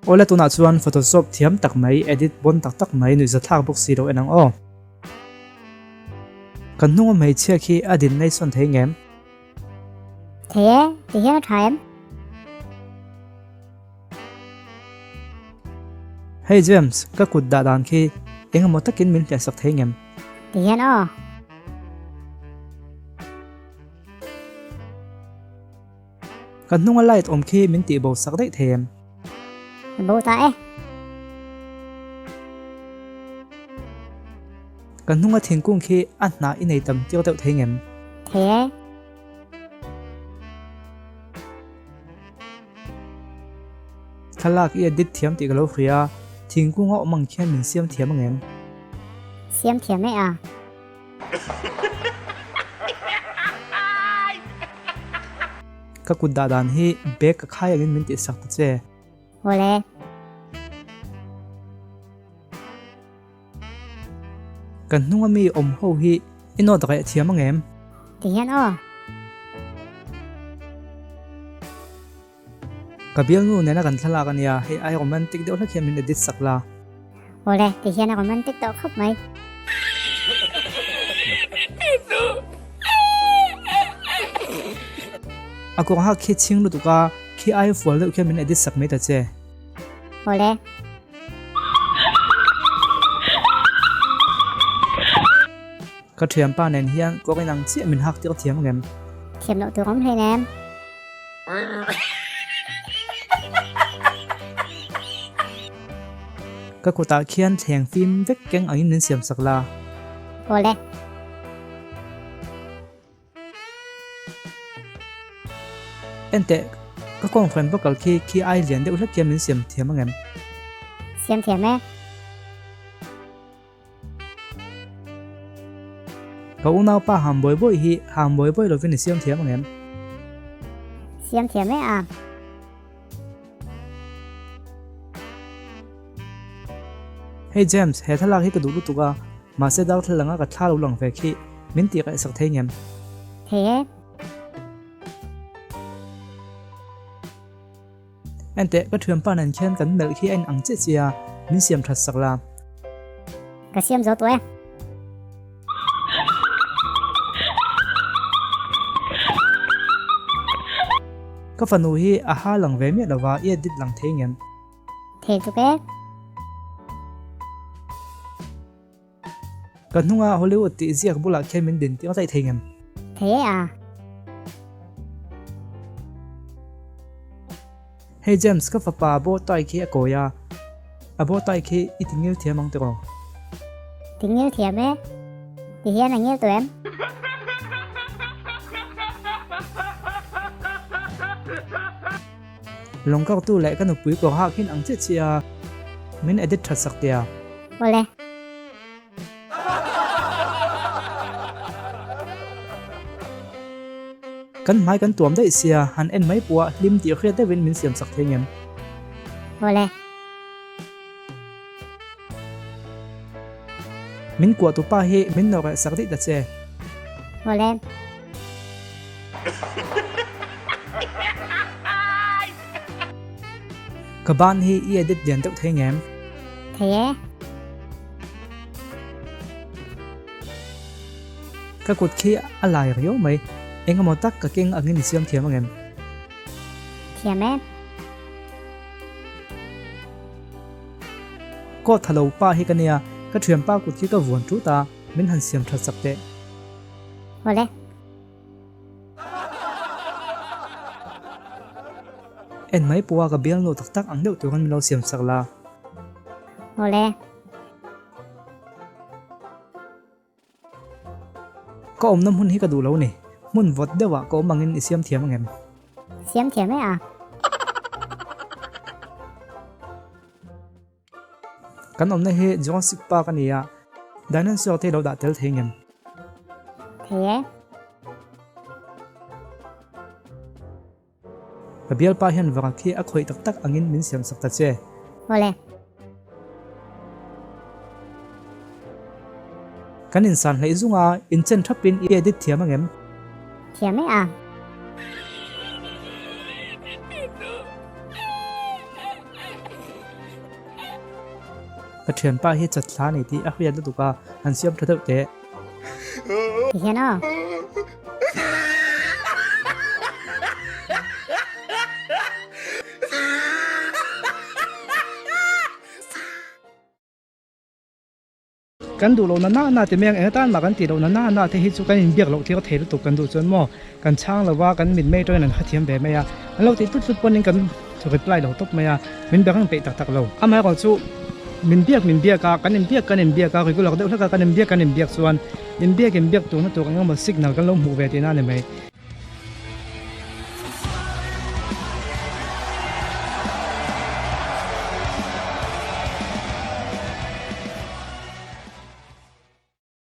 Awle tunah chuan photoshop thiam tak mai edit bon tak tak mai nuihzathlak bawk si lo en ang aw. Kan hnunga hmeichhia khi a din nei sawn thei ngem? Thei e, ti hian a tha em? Hey James, ka kut dah dan khi eng emaw takin min hliah sak thei ngem? Ti hian aw. Ka hnunga light awm khi min tih bo sak daih thei em? Bo ta e. Ka hnunga thingkung khi a hnah i nei tam tir deuh thei ngem? Thei e. Thlalak i edit thiam tih ka lo hria a, thingkung a awm ang khian min siam thiam ang em? Siam thiam e a. Ka kut dah dan hi bag ka khai angin min tihsak ta che. Awle. Kan hnunga mi awm ho hi i nawt reh thiam ang em? Ti hian aw. Ka bialnu nena kan thlalak a nia, hei ai romantic deuh hlek hian min edit sak la. Awle, ti hian a romantic tawh khawp mai. A kawng hak khi chhing lutuk a, khi ai fual deuh khian min edit sak mai ta che. Awle. Ka thianpa nen hian kawng inang chiah min hak tir thiam ngem. Thiam loh tur awm hlein em? Ka kutah khian thleng fim vek keng angin min siam sak la. Awle. Enteh, ka kawnghren bawk kal khi khi ai lian deuh hlek hian min siam thiam ang em? Siam thiam e. Ka unaupa ham bawi bawi hi ham bawi bawi lovin i siam thiam ang em? Siam thiam e a. Hey James, he thlalak hi ka duh lutuk a, mahse darthlalang a ka thla lo lang ve khi min tih kaihsak thei ngem? Thei e. Enteh, ka thianpa nen khian kan melh khi a in ang chiah chiah a, min siam that sak la. Ka siam zo tawh e. Ka fanu hi a ha lang ve miah lova, i edit lang thei ngem? Thei tuk e. Ka hnunga Hollywood tih ziak bulah khian min din tir daih thei ngem? Thei e a. Hey James, ka fapa bow tie khi a kawi a, a bow tie khi i ti ngil thiam ang tiraw? Ti ngil thiam e. Ti hian a ngil tawh em? Lawng kartu leh ka nupui kawr hak hin ang chiah chiah a, min edit that sak tia. Awle. Kan hmai kan tuam daih sia, han en mai pawh a hlim tih hriat deuhin min siam sak thei ngem. Awle. Min kuah tu pa hi min nawrh sak daih ta che. Awle. Ka ban hi i edit lian deuh thei ngem? Thei e. Ka kut khi a lai riau mai. Eng emaw tak ka keng angin i siam thiam angem? Thiam e. Coat tha lo pa hi ka nia, ka thianpa kut khi ka vuan tut a, min han siam that sak teh. Awle. En mai pawha ka bialnu tak tak ang deuh turin min lo siam sak la. Awle. Ka awmna hmun hi ka duh lo ni. Hmun vawt deuhah ka awm angin i siam thiam angem? Siam thiam e a. Kan awmna hi Jurassic Park a ni a, dinosaur te lo dah tel thei ngem? Thei e. Ka bialpa hian vangak hi a khawih tak tak angin min siam sak ta che. Awle. Kan insan hleih zung a, inchen thapin i edit thiam angem? Thiam e a. Ka thianpa hi chatthla a ni tih a hriat lutuk a, han siam tha deuh teh. Ti hian aw. Kan duh lohna na na te mai ang, eng atan mah kan tih lohna na na te hi chu kan inbiak loh tir a thei lutuk kan duh chuan maw kan chhang lo va, kan mitmei atangin an hrethiam ve mai a, an lo tih tlut tlut pawhin kan reply lo tawp mai a, min be reng peih tak tak lo. Amaherawh chu min biak min biak a, kan inbiak kan inbiak a, regular deuh hlek a kan inbiak kan inbiak chuan inbiak inbiak turna tur eng emaw signal kan lo hmuh ve tihna a ni mai.